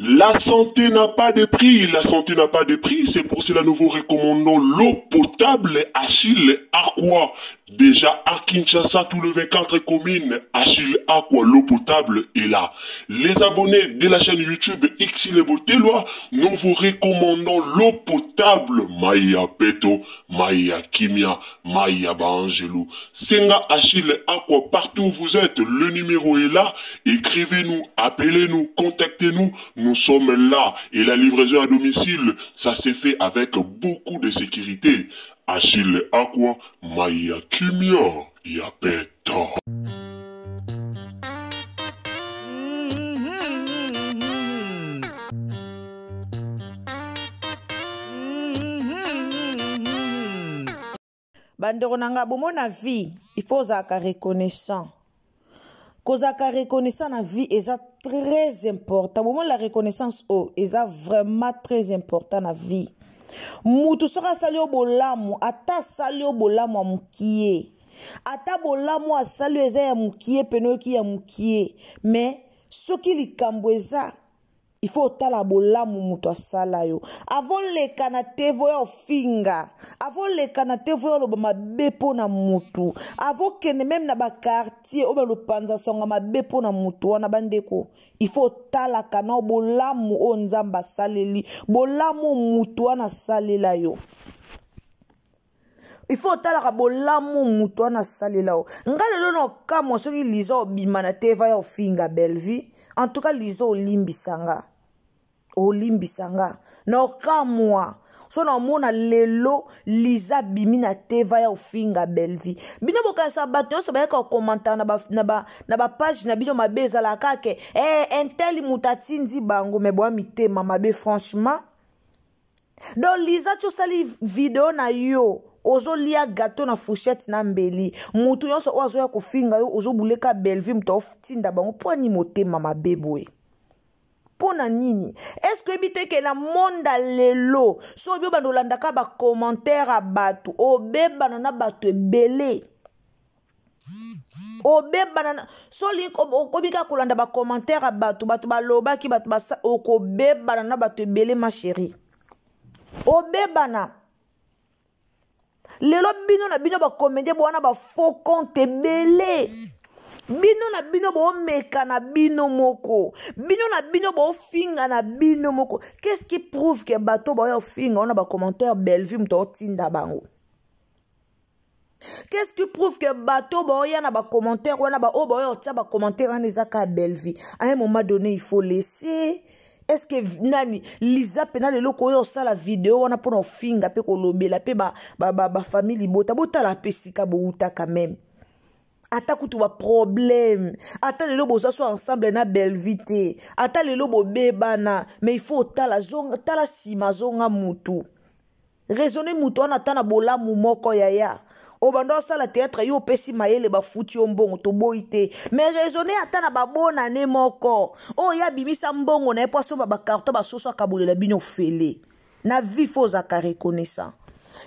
La santé n'a pas de prix, la santé n'a pas de prix, c'est pour cela nous vous recommandons l'eau potable Achille Aqua. Déjà à Kinshasa, tout le 24 communes, Achille Aqua, l'eau potable est là. Les abonnés de la chaîne YouTube Xile Boteloi, nous vous recommandons l'eau potable Maya Peto, Maya Kimia, Maya Baangelou. Senga Achille Aqua, partout où vous êtes, le numéro est là. Écrivez-nous, appelez-nous, contactez-nous. Nous sommes là. Et la livraison à domicile, ça s'est fait avec beaucoup de sécurité. Achille Aqua, Maya Kimia, Yapeta. Bandeko na nga, bomona vie, il faut ozalaka reconnaissant. Kozalaka reconnaissant na vie eza très important. Bomona la reconnaissance oyo eza vraiment très important na vie. Mutu soki asali yo bolamu, ata asali yo bolamu ya mokie, ata bolamu asali yo eza ya mokie pene oyoki ya mokie, mais soki likambo eza, il faut otala bolamu moto asala yo. Avant leka na TV oyo ofinga, avant leka na TV oyo oloba mabe mpo na mutu, avant kende meme na ba quartier oyo balopanza songa mabe mpo na mutu wana, bandeko, il faut otalaka na bolamu oyo Nzambe asaleli, bolamu mutu wana asalela yo. Il faut otalaka bolamu mutu wana asalela yo. Nga lelo na okamwa soki Liza obima na TV ya ofinga Bellevue. En tout cas, Liza olimbisa nga. Olimbisa nga. Na okamwa. So na omona lelo Liza bimi na TV ya ofinga Bellevue. Bino bokanisa bato nyonso bayaka kokomanta na ba page na bino mabe ezalaka ke, intel mutu atindi bango, mais boya mitema mabe franchement. Donc Liza, tu osali video na yo, ozolia gâteau na fourchette na mbeli. Mutu nyonso oyo azoya kofinga yo, ozobuleka Bellevue, mutu aotinda bango mpo ani motema mabe boye. Mpo na nini? Est-ce que oyebi te ke na monde ya lelo, soki oyebi obanda olandaka ba commentaire ya bato, obebana na bato ebele. Obebana na, so olingi okomi kaka kolanda ba commentaire ya bato, bato balobaki, bato basa, okobebana na bato ebele ma chérie. Obebana. Lelo bino na bino ba comédien bwana ba faux compte ebele. Bino na bino bomeka na bino moko. Bino na bino bofinga na bino moko. Qu'est-ce qui prouve que bato bayo finga on a ba commentaire Bellevue muto otinda bango? Qu'est-ce qui prouve que bato baoya na ba commentaire wana ba oyo baoya otia ba commentaire wana eza ka Bellevue? À un moment donné, il faut laisser. Est-ce que nani Liza pena lelo koyo osala vidéo wana pona ofinga pe kolobela pe ba famille libota botala pe sika bouta quand même. Ata kutu ba problème, ata lelo boza so ensemble na Bellevue te, ata lelo bobebana, mais il faut tala zonga, tala sima zonga mutu. Raisonner mutu wana ata na bolamu moko yaya. Obanda osala théâtre yo opesi mayele bafuti yo mbongo toboyi te. Mais raisonner ata na babona ne moko. Oyo ya bimisa mbongo na ye po asomba ba carton ba soso akabolela bino fele. Na vie faut ozalaka reconnaissant.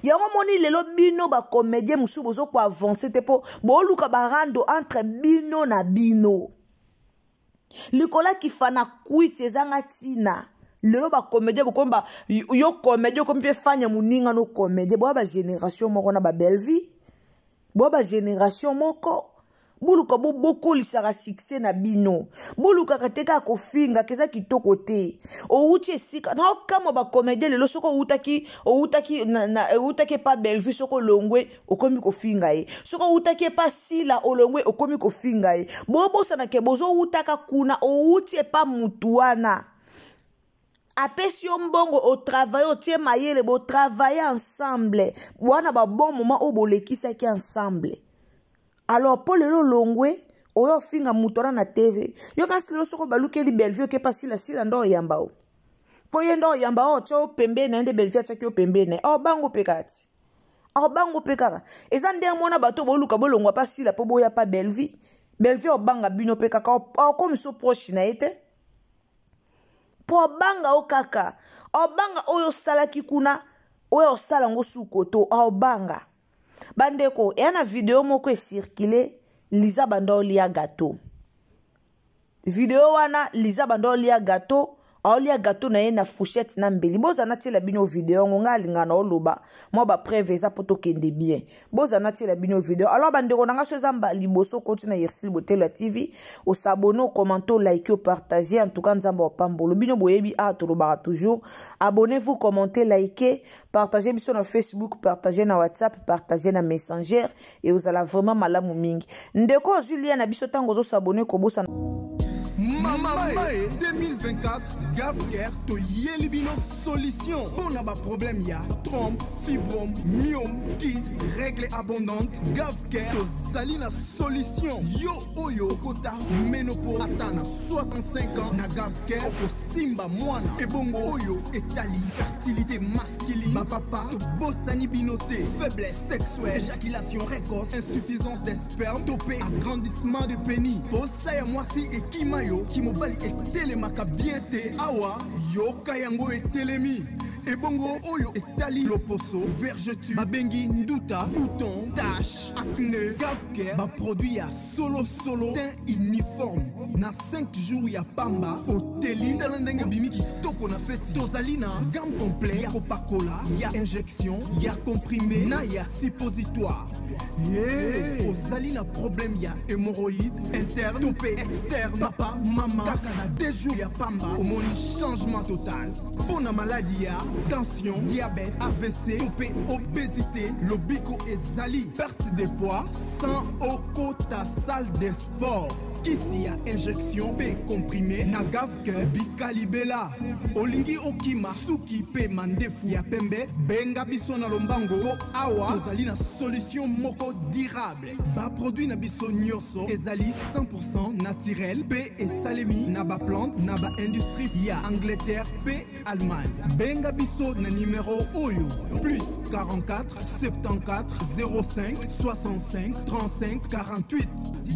Yango moni lelo bino ba comédien mosusu bozo ko avancer te po boluka ba rando entre bino na bino. Likola kifana kwiti ezanga tina. Lelo ba comédien bokomi ba, yo comédien okomi pe fan ya moninga no comédien. Boya ba génération moko na ba Bellevue. Boya ba génération moko. Boluka bo bokolisaka succès na bino. Bolukaka te kaka kofinga, keza kitoko te. Owuti esika, na okamwa ba comédien lelo soko owutaki, owutaki na, na, owutaki epa Bellevue soko olongwe, okomi kofinga ye. Soko owutaki epa Sila olongwe, okomi kofinga ye. Bobosana ke bozowutaka kuna, owuti epa mutu wana. Apesi yo mbongo, o travailler, otie mayele, bo travailler ensemble. Wana ba bon moment oyo bolekisaki ensemble. Alors, po lelo longwe, oyo ofinga mutu wana na TV. Yo kasi lelo soko balukeli Bellevue oke pa Sila, Sila ndo oyamba o. Po ye ndo oyamba o, tia o pembeni na ye nde Bellevue atiaki yo pembeni na ye. Oh, bango pe kati. Oh, bango pe kaka. Eza nde mona bato boluka bolongwa pa Sila po boya pa Bellevue. Bellevue obanga bino pe kaka, okomi so proche na ye te. Po obanga o kaka. Obanga oyo osalaki kuna, oyo osala ngo sukoto, obanga. Bandeko, eya na video moko e circuler, Liza banda olia gâteau. Video wana, Liza banda olia gâteau, Aolia gâteau na ye na fourchette na mbeli. Boza natiela bino video yango, ngai alingaka na oloba mwa bapreuve eza mpo tokende bien. Boza natiela bino video. Alors bandeko na ngai, so eza mba liboso okoti na Ursule Botelo ya TV, osabone, okommente, olike, opartage. En tout cas Nzambe apambolo bino. Boyebi awa tolobaka toujours: abonnez-vous, commentez, likez, partagez biso na Facebook, partagez na WhatsApp, partagez na Messenger, e ozala vraiment malamu mingi. Ndeko ozwi lia na biso ntango ozosabone, kobosana. Mama 2024, Gavcare toyeli bino solution mpo na baproblème ya trompe, fibrome, myome, kyste, règle abondante. Gavcare tozali na solution. Yo oyo okota ménopause ata na 65 ans, na Gavcare okosimba mwana. Ebongo oyo etali fertilité masculine, bapapa tobosani bino te. Faiblesse sexuelle, éjaculation précoce, insuffisance des sperme to mpe agrandissement de pénis, posa ya mwasi ekima yo, kimobali etelemaka bien te, awa yoka yango etelemi. Ebongo oyo etali loposo, vergeture babengi nduta, bouton, tache, acné, Gavcare baproduit ya solosolo, teint uniforme na 5 jours ya pamba oteli. Tala ndenge obimi kitoko na feti. Tozali na gamme complet ya kopakola, ya injection, ya comprimé na ya suppositoire. Yeah. Ozali na problème ya hémorroïde interne to mpe externe, papa, mama, kaka na 2 jours ya pamba omoni changement total. Mpo na maladi ya tension, diabète, AVC to mpe obésité, lobiko ezali, perte de poids sans okota salle de sport, kisi ya injection mpe comprimé na Gavcare bikalibela. Olingi okima suki mpe mandefu ya pembe, benga biso na lombango mpo awa tozali na solution moko durable. Baproduit na biso nyonso ezali 100 naturel mpe esalemi na baplante na baindustrie ya Angleterre mpe Allemagne. Benga biso na numero oyo: plus 44 74 05 65 35 48.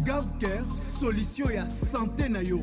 Gavcare, solution ya santé na yo.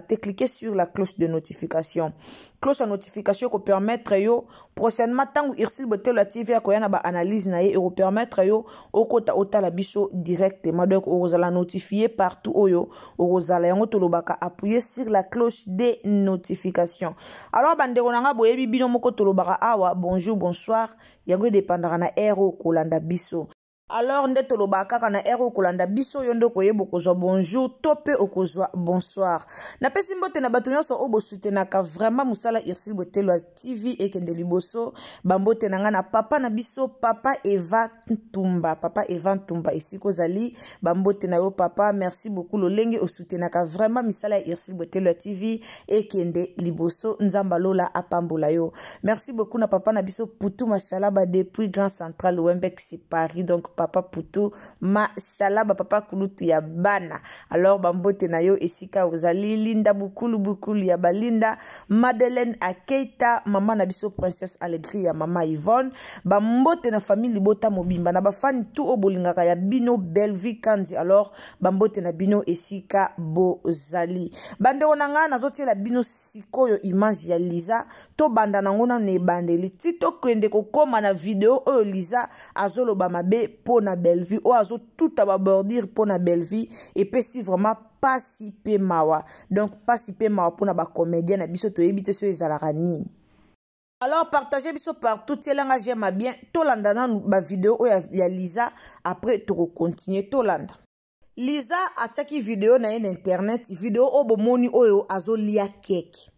Te cliquer sur la cloche de notification. Cloche ya notification ekopermettre yo prochainement ntango Ursule Botelo ya TV akoya na baanalyse na ye, ekopermettre yo okota otala biso directement. Donc okozala notifié partout oyo okozala. Yango tolobaka appuyer sur la cloche de notification. Alors bandeko na nga, boyebi bino moko, tolobaka awa bonjour, bonsoir, yango edépendaka na heure oyo kolanda biso. Alors nde tolobaka kaka na heure oyo kolanda biso, yo nde okoyeba okozwa bonjour to mpe okozwa bonsoir. Napesi mbote na bato nyonso oyo bosutenaka vraiment mosala Ursule Botelo ya TV ekende liboso. Bambote na ngai na papa na biso, papa Eva Ntumba. Papa Eva Ntumba, esika ozali, bambote na yo papa. Merci beaucoup lolenge osutenaka vraiment misala ya Ursule Botelo ya TV ekende liboso. Nzambe alola apambola yo. Merci beaucoup na papa na biso Putu Mashalaba depuis Grand Central Wembex Paris. Donc papa Putu Mashalaba, papa kulutu ya bana, alors bambote na yo esika ozali. Linda Bukulu, Bukulu ya balinda, Madeleine Akeita, mama na biso Princesse Allegri ya mama Yvonne, bambote na famille libota mobimba, na bafani tu oyo bolingaka ya bino Bellevue Kandi. Alors bambote na bino esika bozali. Bandeko na ngai, nazotiela bino sikoyo image ya Liza. Tobanda nango nano ebandeli ti tokende kokóma na video oyo Liza azoloba mabe mpo na Bellevue, oyo azotuta babordure mpo na Bellevue. Epesi vraiment pasi mpe mawa. Donc pasi mpe mawa mpona bacomédien na biso. Toyebi te so ezalaka nini. Alors partage biso partout, tielanga j'aime bien. Tolanda nanu bavideo oyo ya Liza, après tokocontinue. Tolanda. Liza atiaki video na ye na internet, video oyo bomoni oyo azolia keke.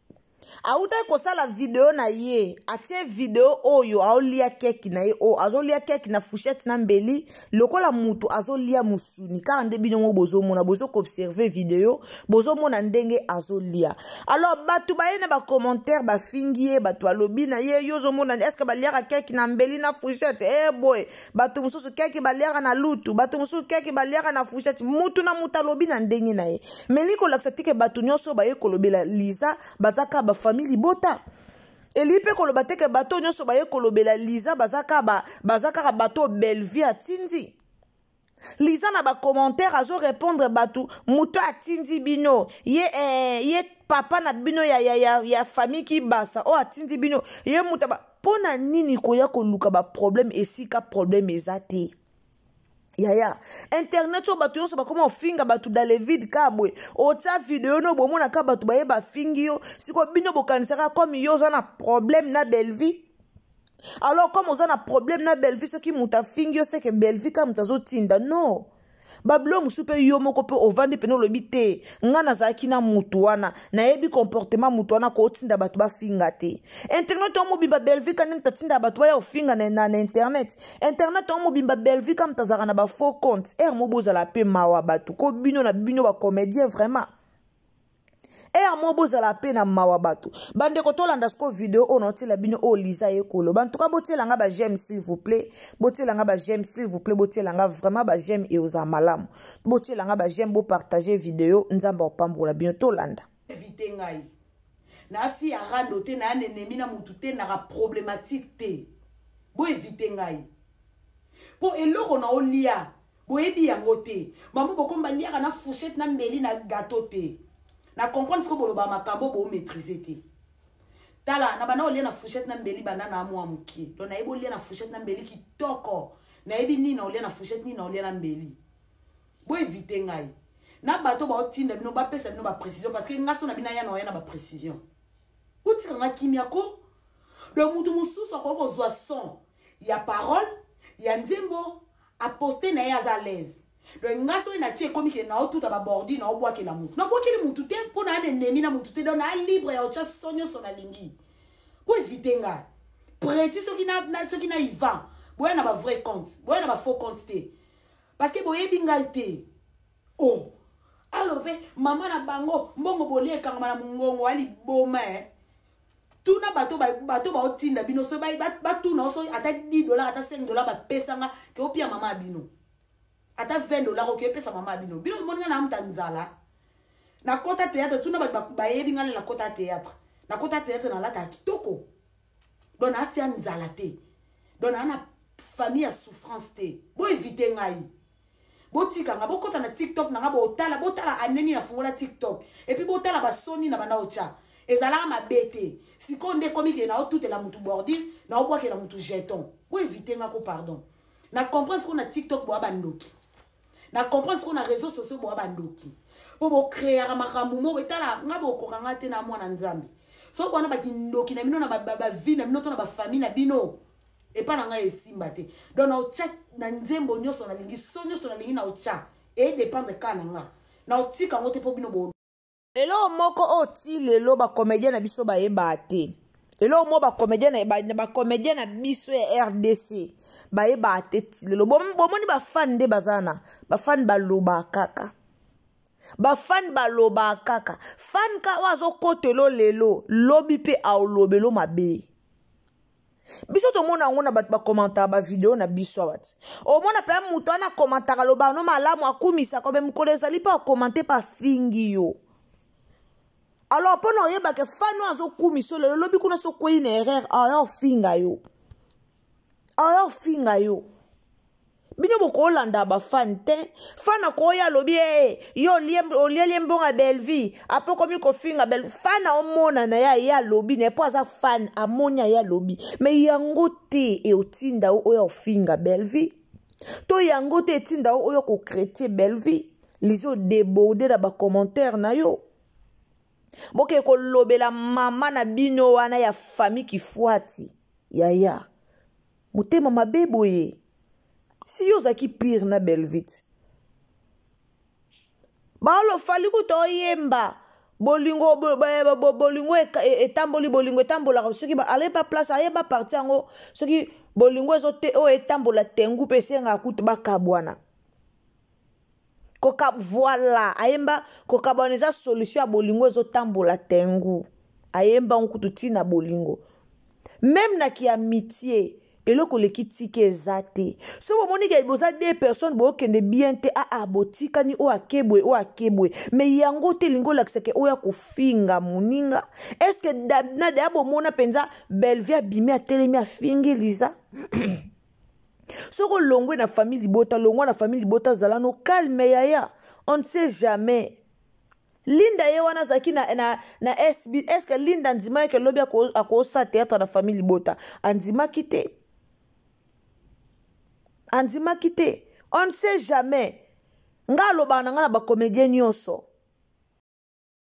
Awutaki kosala video na ye, atie video oyo aolia keke na ye, oyo azolia keke na fourchette na mbeli lokola mutu azolia mosuni kaka. Nde bino ngo bozomona, bozokoobserve video, bozomona ndenge azolia. Alors bato baye na bacommentaire, bafingi ye. Bato balobi na ye: yo ozomona, est-ce baliaka keke na mbeli na fourchette? E boye, bato mosusu keke baliaka na lutu, bato mosusu keke baliaka na fourchette. Mutu na mutu alobi na ndenge na ye. Mais li kolakisa tike bato nyonso baye kolobela Liza baza kaka bafamille libota. Eli mpe koloba teke bato nyonso baye kolobela Liza baza kaka bato Bellevue atindi. Liza na bacommentaire azorépondre bato: moto atindi bino ye, ye papa na bino ya famille Kibasa oyo atindi bino ye moto. Mpo na nini koya koluka baproblème esika problème eza te? Yaya, internet oyo bato nyonso bakoma kofinga bato dans le vide. Kaka boye otia video no, bomona kaka bato baye bafingi yo. Sikoyo bino bokanisaka comme yo oza na problème na Bellevie. Alors comme oza na problème na Bellevie, soki moto afingi yo, seke Bellevie kaka moto azotinda. Non, babilo mosusu mpe yo moko mpe ovandi pene, olobi te: "Ngai nazalaki na mutu wana, nayebi comportement mutu wana, kootinda bato bafinga te." Internet oyo mobimba, Bellevie ka nde moto atinda bato baya kofinga na internet. Internet oyo mobimba, Bellevie ka moto azalaka na bafaux compte. Ere mo bozala mpe mawa, bato ko bino na bino bacomédien, vraiment, ere mo bozala mpe na mawa, bato. Bandeko, tolanda siko video oyo naotiela bino, oyo Liza ye koloba. En tout cas, botielanga baj'aime, s'il vous plaît. Botielanga baj'aime, s'il vous plaît. Botielanga vraiment baj'aime, eozala malamu. Botielanga baj'aime, bopartage video. Nzambe akopambola bino. Tolanda. Évite ngai na fi ya rando te, na nenemi na mutu te, naka problématique te. Boévite ngai mpo eloko na olia, boyebi yango te. Bango bokomi baliaka na fourchette, na mbeli, na gâteau te. Na comprendre sikoyo, boloba makambo bomaîtrise te. Tala, na banda olia na fourchette na mbeli banda na mwa mokie. Donc nayebi olia na fourchette na mbeli kitoko, nayebi nini na olia na fourchette, nini na olia na mbeli. Boévite ngai na bato baotinda bino, bapesa bino baprécision, parce que nga so na bino aya na oya na baprécision. Otika nga kimia ko. Donc mutu mosusu akoki kozwa son ya parole ya nzembo, aposte na ye, aza à l'aise. Donc nga soki natie, ekomi ke naotuta babordi, naobwakela mutu, nabwakeli mutu te mpo na ennemi na mutu te. Donc naa libre ya otya son nyonso nalingi. Po évite nga preti soki na Ivan, boya na bavrai compte, boya na bafaux compte te, parce que boyebi ngai te. Oh, aloba mpe mama na bango, mbongo bolia ekangama na mongongo ya liboma, eh. Tuna bato, bato baotinda bino, so batuna so ata 10 dollar, ata 5 dollar bapesanga ke opia mama ya bino, ata 20 dollar oke opesa mama ya bino. Bino bomoni nga na muta nzala. Nakota théâtre, tuna bato bayebi nga. Nakota théâtre, nakota théâtre, nalataka kitoko. Donc naafia nzala te, donc naa na famille ya souffrance te. Boévite ngai, botika nga. Bokɔta na TikTok na nga, botala, botala aneni nafungola TikTok, et puis botala basoni na banda otya, ezalaka mabe te. Sikoyo nde ekomi ke naotutela mutu bordure, naobwakela mutu jeton. Boévite nga ko, pardon. Na comprendre sikoyo, na TikTok boya bandoki. Na comprendre sikoyo, na réseau sociaux boya bandoki, mpo bocréaka makambo mo. Etala nga, bokoka nga te na mwana Nzambe. So bwana bakindoki na bino na bavie na bino to na bafamille na bino, epa na ngai esimba te. Donc na otya na nzembo nyonso nalingi, so nyonso nalingi na otya, edépendre ka na nga, na otika yango te mpo bino bo. Eloko moko oyo ti lelo bacomédien na biso bayebaka te, eloko moko bacomédien na biso ya RDC bayebaka te ti lelo, bomoni bafan nde baza na bafan, balobaka kaka, bafan balobaka kaka. Fan ka oyo azokotelo lelo, lobi mpe aolobelo mabe. Biso tomona yango na bato bakomantaka bavideo na biso awa. Ti omona mpe moto wana akomantaka, alobaka no malamu, akumisaka, me mokolo ezali mpe akomante mpe afingi yo. Alors mpona oyebake fan oyo azokumisa yo lelo, lobi kuna so okwei na erreur, aya ofinga yo, aya ofinga yo. Bino bokolanda bafan te. Fan akoya, alobi e yo olieli mbongo ya Bellevie, apo okomi kofinga Bellevie. Fan aomona na ye, aye alobi na ye mpo aza fan, amoni, aye alobi. Me yango te eotinda yo oyo ofinga Bellevie, to yango te etinda yo oyo kocritiquer Bellevie. Lizo déborde na bacommentaire na yo, boke kolobela mama na bino wana ya famille kifuati. Yaya, motema mabe boye. Si yo ozalaki pire na Bellevie, balofali kuta oyemba bolingo, bolingo etamboli, bolingo etambolaka. Soki aleba place, ayeba parti yango, soki bolingo oyo etambola tengu mpe esengaka kutu bakabwana. Koka voilà, ayemba kokabwana eza solution ya bolingo ezotambola tengu. Ayemba ngo kutu ntina bolingo, même na kiamitié, eloko eleki tika eza te. So bomoni ke boza deux personnes, bookende bien te, aa botikani, oyo akebwe, oyo akebwe, me yango te elingi olakisake oyo akofinga moninga. Est-ce na deya bomona mpenza Bellevie abimi, atelemi, afingi Liza? Soki olongwe na famille libota, longwa na famille libota, azala no calme. Yaya, on ne sait jamais. Linda ye wana azalaki na SB. Est-ce Linda andimaki ke lobi akosala théâtre na famille libota? Andimaki te, andimaki te. On ne sait jamais. Nga alobaka na nga na bacomédien nyonso.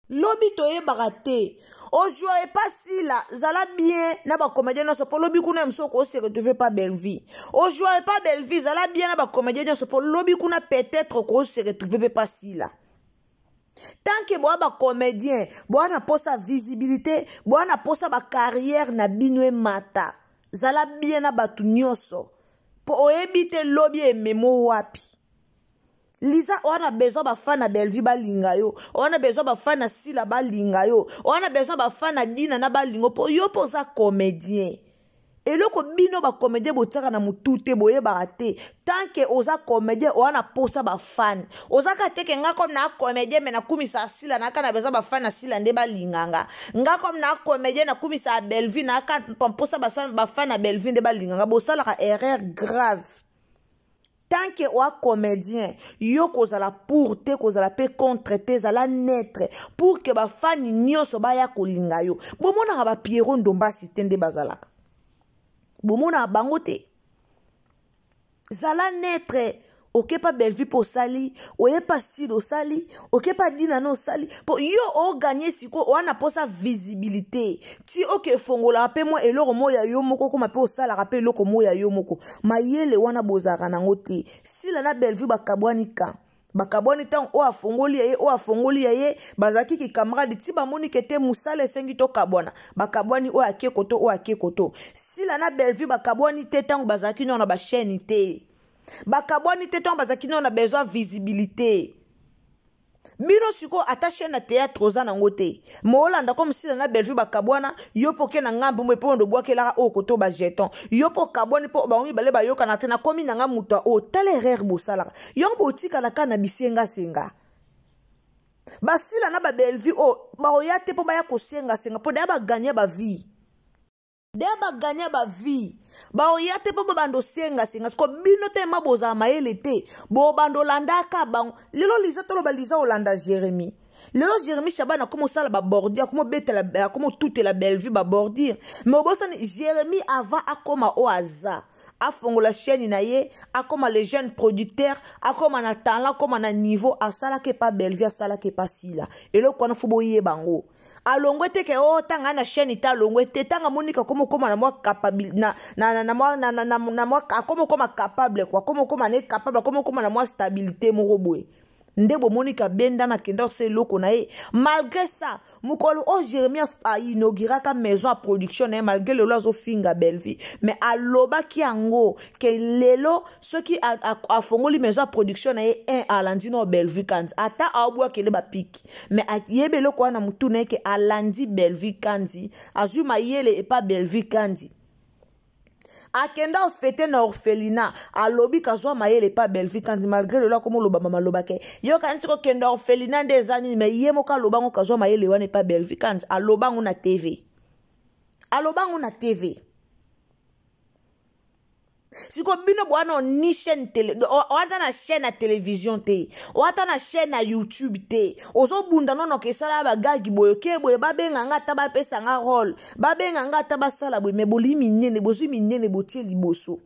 Lobi toyebaka te. Ozwa epa Sila, zala bien na bacomédien nyonso mpo lobi kuna mosusu okose retrouver pa Bellevue. Ozwa epa Bellevue, zala bien na bacomédien nyonso mpo lobi kuna peut-être okose retrouver mpe pa Sila. Tant que boa bacomédien, boa na posa visibilité, boa na posa bacarrière na bino emata, zala bien na bato nyonso mpo oyebi te lobi ememo wapi. Liza oa na besoin bafan na Bellevue balinga yo, oa na besoin bafan na Sila balinga yo, oa na besoin bafan na Dina na balingo mpo yo mpo oza comédien. Eloko bino bacomédien botiaka na motu te, boyebaka te. Tant que oza comédien, oa na posa bafan. Oza ka te ke nga comme na comédien me nakumisa Sila, naka na besoin bafan na Sila nde balinga nga. Nga comme na comédien nakumisa Bellevue, naka posa bafan na Bellevue nde balinga nga. Bosalaka erreur grave. Tant que oa comédien, yo kozala pour te, kozala pe contre te, zala neutre pour que bafani nyonso baya kolinga yo. Bomonaka ba Pierrot Ndombasi te nde bazalaka. Bomonaka bango te. Zala neutre. Okepa Bellevue po osali, oyepa Sila osali, okepa Dina no osali, po yo o gagner siko wana posa visibilité. Ti oke fongola pe mwa eloko mo ya yo moko koma pe osalaka pe eloko mo ya yo moko. Mayele wana bozalaka nango te. Sila na Bellevue bakabwani ka. Bakabwani ntango oyo afongoli ya ye, oyo afongoli ya ye, bazalaki ki camarade ti bamoni ke te mosala esengi tokabwana. Bakabwani oyo ake koto, oyo ake koto. Sila na Bellevue bakabwani te ntango bazalaki nano na ba chaîne te. Bakabwani te ntango bazalaki nano na besoin visibilité. Bino siko ata chaîne ya théâtre oza nango te. Moolanda comme Sila na Bellevue bakabwana, yo po ke na ngambo mwe po ndo bwakelaka oyo koto ba jeton. Yo po kabwani po bango mibale bayokana te na komi na nga moto oyo. Tala erreur bosalaka. Yango botikala kaka na bisenga senga. Basila na ba Bellevue oyo baoya te po baya kosenga senga po daya ba gagner ba vie. Daya ba gagner ba vie. Baoya te po babando senga senga. Siko bino te ma bozala mayele te. Bo bando landaka bango. Lelo Liza toloba Liza olanda Jérémie. Lelo Jérémie Chaban akoma osala ba bordure, akoma obetela, akoma otutela Bellevue ba bordure. Mais obosani Jérémie avant akoma o aza. Afongola chaîne na ye, akoma le jeune producteur, akoma na talent, akoma na niveau, asalaka pa Bellevue, asalaka pa Sila. Eloko wana fo boyeba yango. Alongwe te ke o tanga na chaîne ta alongwe te tanga monika komo koma na mwa capable na na na na mwa na na na na mwa akomo koma capable quoi, komo koma ne capable, komo koma na mwa stabilité moko boye. Nde bo monika benda na kenda se loko na ye. Malgré ça, mokolo o Jérémie a inauguraka maison à production na ye, malgré lelo azo finga Bellevue. Mais alobaki yango ke lelo soki afongoli maison à production na ye un alandi no Bellevue Kandi. Ata abwakele ba piki. Mais ayebe eloko wana mutu na ye ke alandi Bellevue Kandi. Azwi mayele epa Bellevue Kandi. Akenda ofete na orphelinat, alobi kazwa mayele pa Bellevue Kandi malgré lelo akoma oloba mama loba ke yo kanisi kokenda orphelinat nde eza nini, mais ye moko aloba ngo kazwa mayele wana epa Bellevue Kandi, aloba ngo na TV. Aloba ngo na TV. Siko bino bwana ni chaîne télé, oata na chaîne ya télévision te, oata na chaîne ya YouTube te. Ozobunda nono ke sala ba gagi boye, ke boye babenga nga ata bapesa nga rôle, babenga nga ata basala boye, mais boli minene, bozwi minene botie liboso.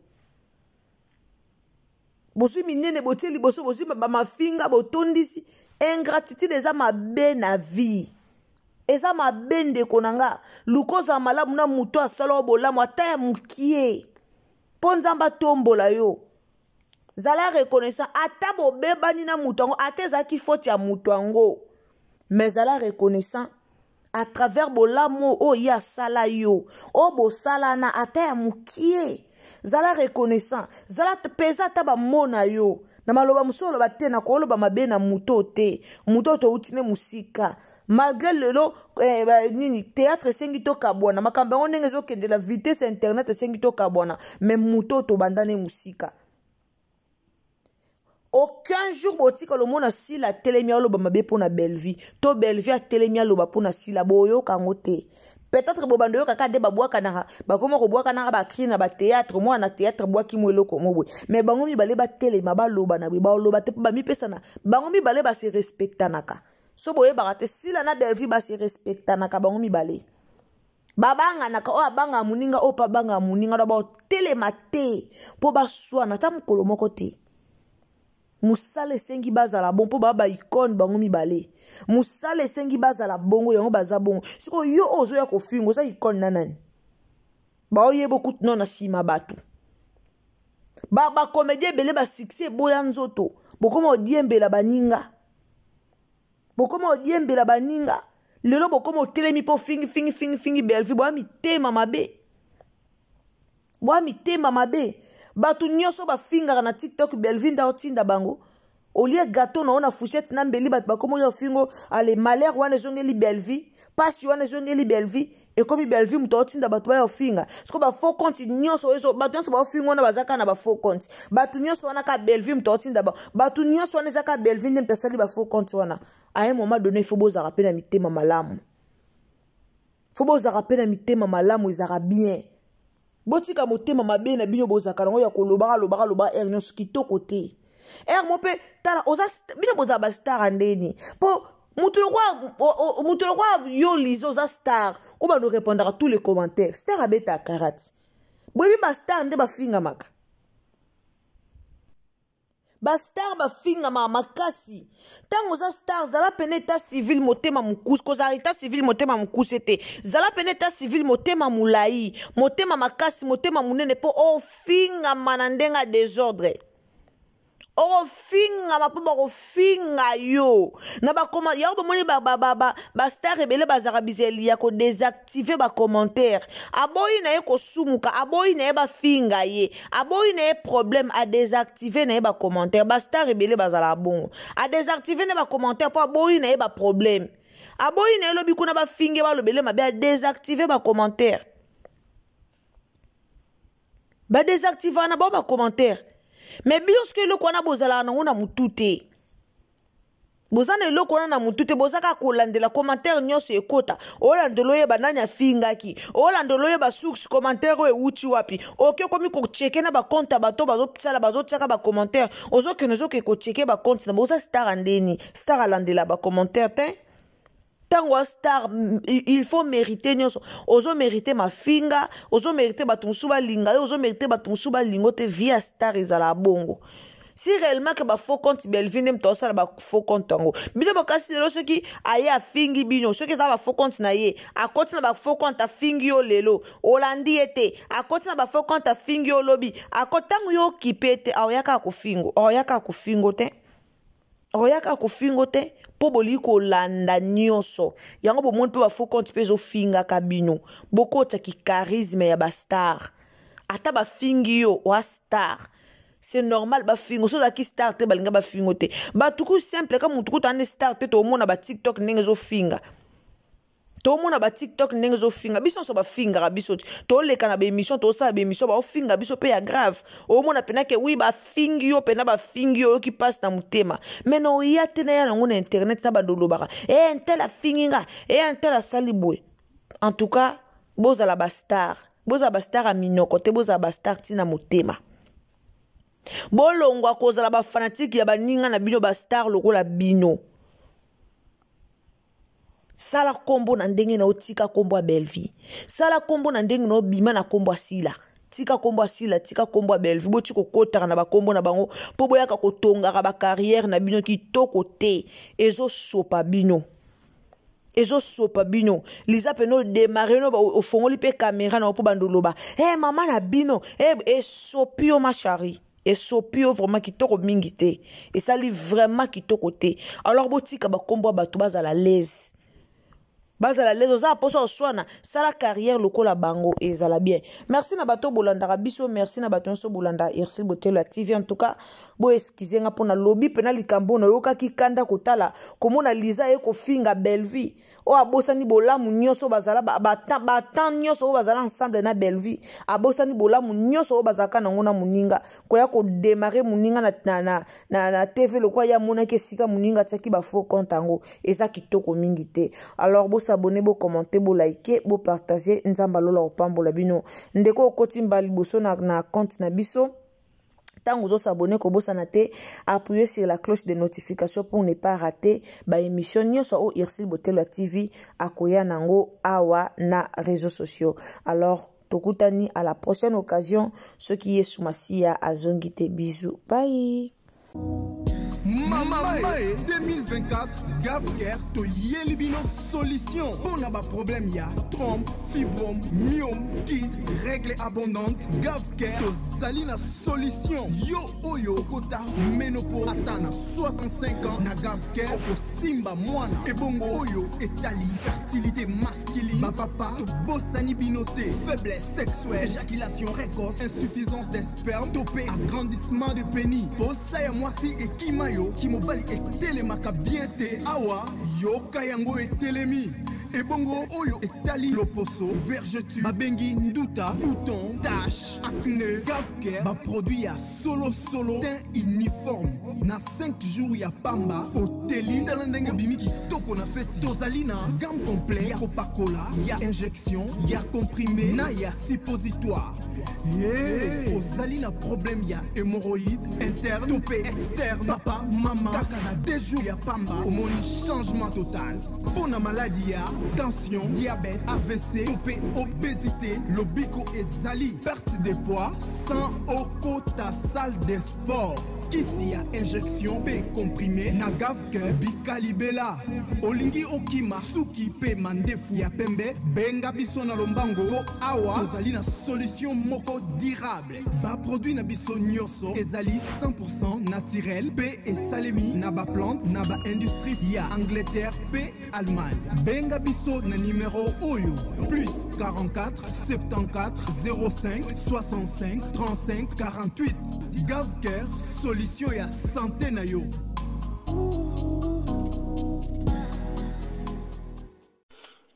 Bozwi minene botie liboso, bozwi ba mafinga botondisi. Ingratitude eza mabe na vie. Eza mabe ndeko na nga. Lukoza malamu na moto asala bolamu ata ya mokie. Po Nzambe atombola yo. Zala reconnaissant ata bobebani na moto yango, ata ezalaki faute ya moto yango. Mais zala reconnaissant à travers bolamu oyo ye asala yo, oyo bosalana ata ya mokie. Zala reconnaissant, zala peza ata bamona yo. Na maloba mosusu oloba te, na koloba mabe na moto te. Moto touti ne mosika. Malgré lelo, ba, nini, théâtre esengi tokabwana, makambo yango ndenge ezokendela vitesse internet esengi tokabwana, mais moto tobanda ne mosika. Aucun jour botika lomona Sila atelemi aloba mabe mpona Bellevue, to Bellevue atelemi aloba mpona Sila, boyoka yango te. Peut-être bobando yoka kaka nde babwakanaka, bakoma kobwakanaka ba cri na ba théâtre, mwana na théâtre bwaki mo eloko mo boye. Mais bango mibale batelema, baloba na boye, baloba te mpo bamipesana, bango mibale ba se respectanaka. So boyebaka te, Sila na Bellevue ba se respectanaka bango mibale. Babanganaka, oyo abangaka moninga, oyo mpe abangaka moninga, na baotelema te mpo baswana ata mokolo moko te. Mosala esengi bazala bon mpo baa baicone bango mibale. Mosala esengi bazala bongo, yango baza bongo. Sikoyo yo oyo ozoya kofinga oza icone na nani? Baoyeba okutu no na nsima bato. Bacomédien ebele basuccès eboya nzoto. Bokoma odiembela baninga. Bokoma odiembela baninga. Lelo bokoma otelemi mpo fingi fingi fingi fingi Bellevue, boya mitema mabe. Boya mitema mabe. Bato nyonso bafingaka na TikTok Bellevue nda otinda bango. Olie gâteau na ona fourchette na mbeli bato bakoma oyo fingo ale malheur wana ezongeli Bellevue, pasi wana ezongeli Bellevue, ekomi Bellevue moto aotinda bato baya ofinga. Siko ba faux compte nyonso oyo bato nyonso baofinga wana baza kaka na ba faux compte. Bato nyonso wana ka Bellevue moto aotinda ba bato nyonso wana eza ka Bellevue nde moto asali ba faux compte wana. À un moment donné, il faut bozala pe na mitema malamu. Faut bozala pe na mitema malamu ezala bien. Botika motema mabe na bino bozaka nango ya kolobaka lobaka lobaka air nyonso kitoko te. Air mo pe tala oza bino bozala ba star ndeni. Po mutu lokwa yo Lisa oza star, o ba nous répondra tous les commentaires. Star abeta karate. Boyebi ba star nde bafingamaka. Ba star bafingamaka makasi. Ntango oza star, zala pene état civil motema mokuse. Kozala état civil motema mokuse te. Zala pene état civil motema molai, motema makasi, motema monene po ofingama na ndenge ya désordre. Ofingama po bakofinga yo. Na bakoma yango bomoni ba star ebele bazalaka bizeli ya kodésactiver ba commentaire. Aboyi na ye kosumuka, aboyi na ye bafinga ye, aboyi na ye problème, a désactiver na ye ba commentaire. Ba star ebele bazalaka bongo. A désactiver na ba commentaire po aboyi na ye ba problème. Aboyi na ye lobi kuna bafinge balobele mabe, a désactiver ba commentaire. Ba désactiver na ba ba commentaire. Mais bino soki eloko wana bozalaka nango na mutu te. Boza na eloko wana na mutu te, boza kaka kolandela commentaire nyonso ekota. Olandela oyeba nani afingaki, olandela oyeba source commentaire oyo ewuti wapi. Oke okomi kocheke na ba compte ya bato bazosala, bazotiaka ba commentaire. Ozokende, ozoke kocheke ba compte na bango. Oza star ya ndeni, star alandela ba commentaire te. Tango ya star, il faut mériter nyonso. Ozo mériter mafinga, ozo mériter bato mosusu balinga yo, ozo mériter bato mosusu balingo te. Vie ya star ezala bongo. Si réellement que ba faux compte Bellevue nde moto asala ba faux compte yango. Bino bokasi lelo soki aye afingi bino, soki eza ba faux compte na ye, akoti na ba faux compte afingi yo lelo, olandi ye te, akoti na ba faux compte afingi yo lobi, akoti tango yo okipe te, aoyaka kofingo, aoyaka kofingo te. Aoyaka kofingo te po bolingi kolanda nyonso. Yango bomoni pe ba faux compte pe ezofingaka bino. Bokota ki charisme ya ba star. Ata bafingi yo oa star. C'est normal bafingo, soki ozalaki star te balinga bafingo te. Bato ku simple ka mutu kuta ane star te, tomona ba TikTok ndenge ezofinga. Tomona ba TikTok ndenge ezofinga. Biso nyonso bafingaka biso te. Toleka na ba émission, tosala ba émission, baofinga biso pe ya grave. Omona pena ke oui bafingi yo pena bafingi yo, oyoki passe na motema. Mais na oya te na ya nango na internet na bando olobaka. Eh, un tel afingi nga, eh, un tel asali boye. En tout cas, bozala ba star. Bozala ba star ya minoko te, bozala ba star tina motema. Bolongwa kozala ba fanatique ya baninga na bino ba star lokola bino. Sala kombo na ndenge na otika kombo ya Bellevue. Sala kombo na ndenge na obima na kombo ya Sila. Tika kombo ya Sila, tika kombo ya Bellevue. Boti kokotaka na ba kombo na bango po boyaka kotongaka ba carrière na bino kitoko te. Ezosopa bino. Ezosopa bino. Liza pe no démarrer no ba ofongoli pe caméra na po bando loba. Eh mama na bino, eh esopi yo ma chérie. Esopi yo vraiment kitoko mingi te. Esali vraiment kitoko te. Alors botika ba kombo bato bazala l'aise. Bazala l'aise oza poso oswana, sala carrière lokola bango ezala bien. Merci na bato bolandaka biso, merci na bato nyonso bolanda Ursule Botelo ya TV. En tout cas, bo excuser nga pona lobi pena likambo na yokaki kanda kotala komona Liza ye kofinga Bellevue. O abosani bolamu nyonso bazala ba, ba, ba, ba temps nyonso oyo bazala ensemble na Bellevue. Abosani bolamu nyonso oyo bazalaka nango na moninga. Koya ko démarrer moninga na TV lokwa ya monaki esika moninga atiaki ba faux compte yango. Eza kitoko mingi te. Alors bo s'abonner, bo commenter, bo liker, bo partager. Nzamba lola opambola bino. Ndeko okoti mbali liboso na compte na biso. Tant que vous s'abonnez, kobosana te, appuyez sur la cloche de notification pour ne pas rater ba émission nyonso oyo Ursule Botelo ya TV akoya nango awa na réseaux sociaux. Alors tokutani à la prochaine occasion, soki Yesu Masiya azongi te. Bisous. Bye. Mama 2024 Gavcare toyeli bino solution mpo na baproblème ya trompe, fibrome, myome, kyste, règle abondante. Gavcare tozali na solution. Yo oyo okota ménopause ata na 65 ans, na Gavcare okosimba mwana. Ebongo oyo etali fertilité masculine, bapapa tobosani bino te. Faiblesse sexuelle, éjaculation précoce, insuffisance des sperme to mpe agrandissement de pénis, posa ya mwasi ekima yo, kimobali etelemaka bien te, awa yoka yango etelemi. Ebongo oyo etali loposo, vergeture babengi nduta, bouton, tache, acné, Gavcare baproduit ya solosolo, teint uniforme na 5 jours ya pamba oteli. Tala ndenge obimi kitoko na feti. Tozali na gamme complet ya kopakola, ya injection, ya comprimé na ya suppositoire. Yeah. Ozali na problème ya hémorroïde interne to mpe externe, papa, mama, kaka na 2 jours ya pamba omoni changement total. Mpo na maladi ya tension, diabète, AVC to mpe obésité, lobiko ezali. Perte de poids sans okota salle de sport, kisi ya injection mpe comprimé na Gavcare bikalibela. Olingi okima suki mpe mandefu ya pembe, benga biso na lombango mpo awa tozali na solution moko durable. Baproduit na biso nyonso ezali 100 naturel mpe esalemi na baplante na baindustrie ya Angleterre mpe Allemagne. Benga biso na numero oyo: plus 44 74 05 65 35 48. Gavcare, solution ya santé na yo.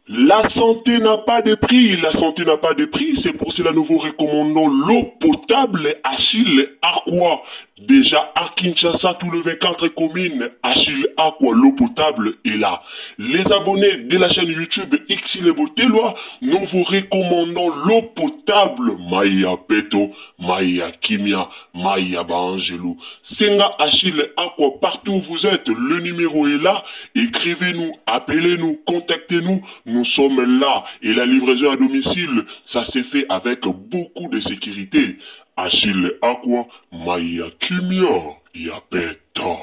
La santé n'a pas de prix, la santé n'a pas de prix, c'est pour cela nous vous recommandons l'eau potable Achille Aqua. Déjà à Kinshasa, tout le 24 communes, Achille Aqua, l'eau potable est là. Les abonnés de la chaîne YouTube Xile Boteloi, nous vous recommandons l'eau potable Maya Peto, Maya Kimia, Maya Baangelou. Senga Achille Aqua, partout où vous êtes, le numéro est là. Écrivez-nous, appelez-nous, contactez-nous, nous sommes là. Et la livraison à domicile, ça s'est fait avec beaucoup de sécurité. Achille Aqua, Maya Kimia, Yapeto.